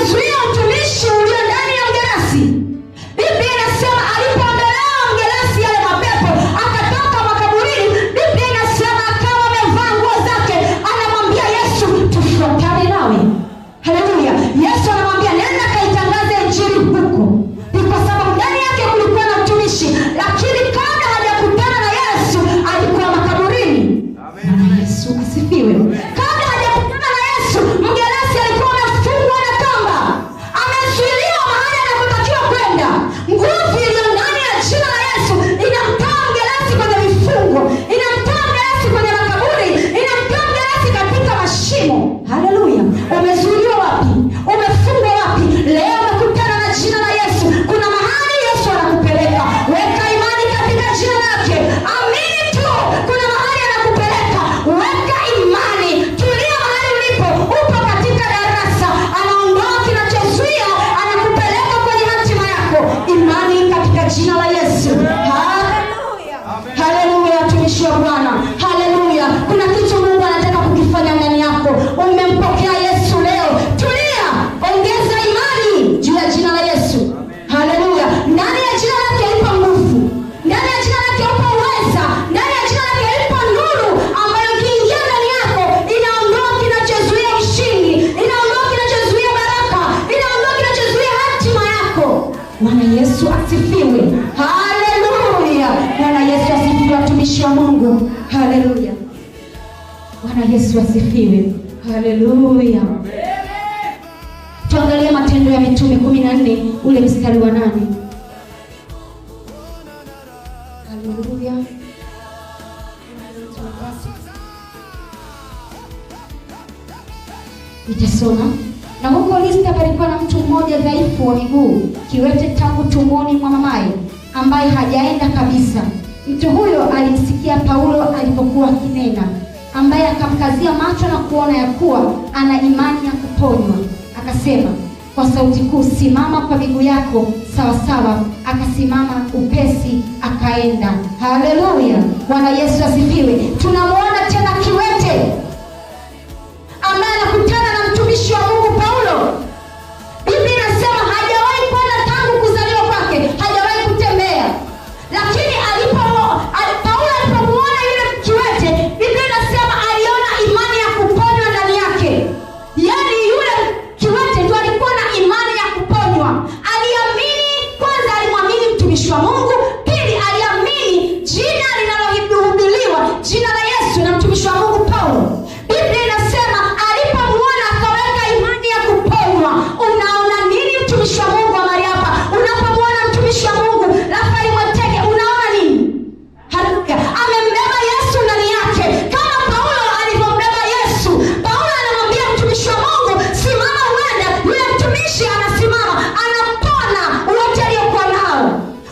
Kinachozuia utumishi ulio ndani ya mgerasi. Biblia inasema alipoondolewa mgerasi yale mapepo, akatoka makaburini. Biblia inasema akawa amevaa nguo zake, anamwambia Yesu, tufuatane nawe. Haleluya! Yesu anamwambia nenda kaitangaze injili huko. Ni kwa sababu ndani yake kulikuwa na utumishi, lakini kabla hajakutana na Yesu alikuwa makaburini. Bwana Yesu asifiwe. Kabla hajakutana na Yesu, mgerasi alikuwa amefungwa na kamba, amezuiliwa mahali anapotakiwa kwenda. Nguvu iliyo ndani ya jina la Yesu inamtoa mgerasi kwenye vifungo, inamtoa mgerasi kwenye makaburi, inamtoa mgerasi katika mashimo. Haleluya! Umezuiliwa wapi? Umefungwa wapi? Leo umekutana na jina la Yesu. Kuna mahali Yesu anakupeleka. Weka imani katika jina lake, amini tu, kuna mahali anakupeleka. Weka imani, tulia mahali ulipo. Upo katika darasa, anaondoa kinachozuia, anakupeleka kwenye hatima yako. Imani katika jina la Yesu. Haleluya, haleluya, watumishi wa Bwana, haleluya. Kuna kitu Mungu anataka kukifanya ndani yako. Umempokea Yesu leo, tulia, ongeza imani juu ya jina la Yesu. Haleluya! Ndani ya jina lake ipo nguvu, ndani ya jina lake upo uweza, ndani ya jina lake ipo nuru ambayo ikiingia ndani yako inaondoa kinachozuia ushindi, inaondoa kinachozuia baraka, inaondoa kinachozuia hatima yako. Bwana Yesu asifiwe. Haleluya! Bwana Yesu asifiwe, watumishi wa Mungu. Haleluya! Bwana Yesu asifiwe. Haleluya! Tuangalie Matendo ya Mitume 14 ule mstari wa 8. Haleluya. Nitasoma. Na huko Lista palikuwa na mtu mmoja dhaifu wa miguu, kiwete tangu tumboni mwa mamaye, ambaye hajaenda kabisa. Mtu huyo alimsikia Paulo alipokuwa akinena, ambaye akamkazia macho na kuona ya kuwa ana imani ya kuponywa. Akasema kwa sauti kuu, simama kwa miguu yako sawasawa. Akasimama upesi, akaenda. Haleluya! Bwana Yesu asifiwe. Tunamwona tena kiwete ambaye anakutana na mtumishi wa Mungu Paulo. Biblia inasema hajawahi kwenda tangu kuzaliwa kwake, hajawahi kutembea, lakini Paulo alipomuona yule kiwete, Biblia inasema aliona imani ya kuponywa ndani yake. Yaani yule kiwete ndio alikuwa na imani ya kuponywa. Aliamini kwanza, alimwamini mtumishi wa Mungu, pili aliamini jina linalohubiriwa, jina la Yesu na mtumishi wa Mungu Paulo. Biblia inasema alipomuona akaweka imani ya kuponywa. Unaona nini mtumishi wa Mungu wa mahali hapa? Unapomuona mtumishi wa Mungu Rafael Mwatege unaona nini? Haleluya. Amembeba Yesu ndani yake kama Paulo alivyombeba Yesu. Paulo anamwambia mtumishi wa Mungu, simama uende. Yule mtumishi anasimama, anapona wote aliokuwa nao.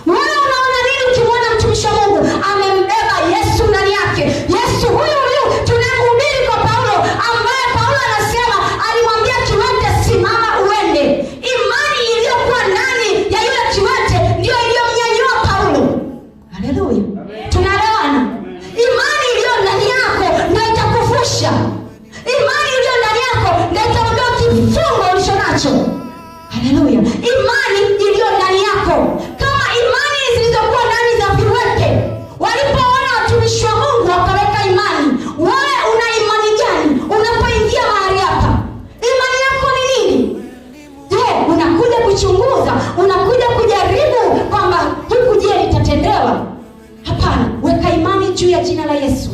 Wewe unaona nini ukimwona mtumishi wa Mungu amembeba Yesu ndani yake? Yesu huyu huyu tunamhubiri kwa Paulo, ambaye Paulo anasema alimwambia kiwete, simama uende. Imani iliyokuwa ndani ya yule kiwete ndiyo iliyomnyanyua Paulo. Haleluya, tunaelewana? Imani iliyo ndani yako ndio itakuvusha. Imani iliyo ndani yako ndio itaondoa kifungo ulicho nacho. Haleluya! Imani iliyo ndani yako, kama imani zilizokuwa ndani za viwete, walipoona watumishi wa Mungu wakaweka imani. Wewe una imani gani unapoingia mahali hapa? Imani yako ni nini? Je, unakuja kuchunguza? Unakuja kujaribu kwamba huku je nitatendewa? Hapana, weka imani juu ya jina la Yesu.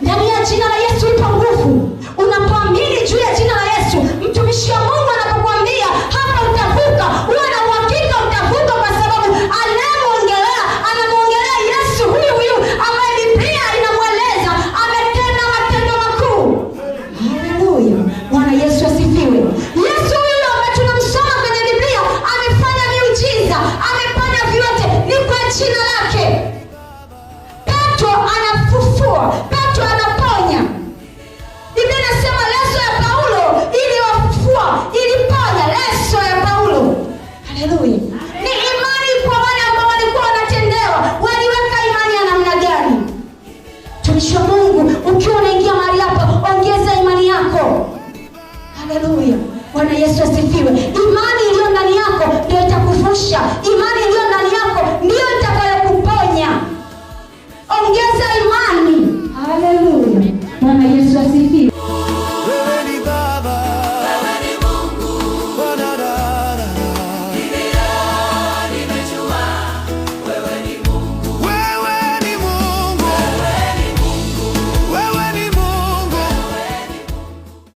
Ndani ya jina la Yesu ipo nguvu. Unapoamini juu ya jina la Yesu, mtumishi wa Mungu anapokuambia hapa utavuka, uwe na uhakika utavuka, kwa sababu anayemwongelea anamwongelea Yesu huyu huyu ambaye Biblia inamweleza ametenda matendo makuu. Haleluya, Bwana Yesu asifiwe. Yesu huyu ambaye tunamsoma kwenye Biblia amefanya miujiza, ameponya viwete, ni kwa jina lake. Petro anafufua, Petro anaponya. Imani iliyo ndani yako ndio itakuvusha.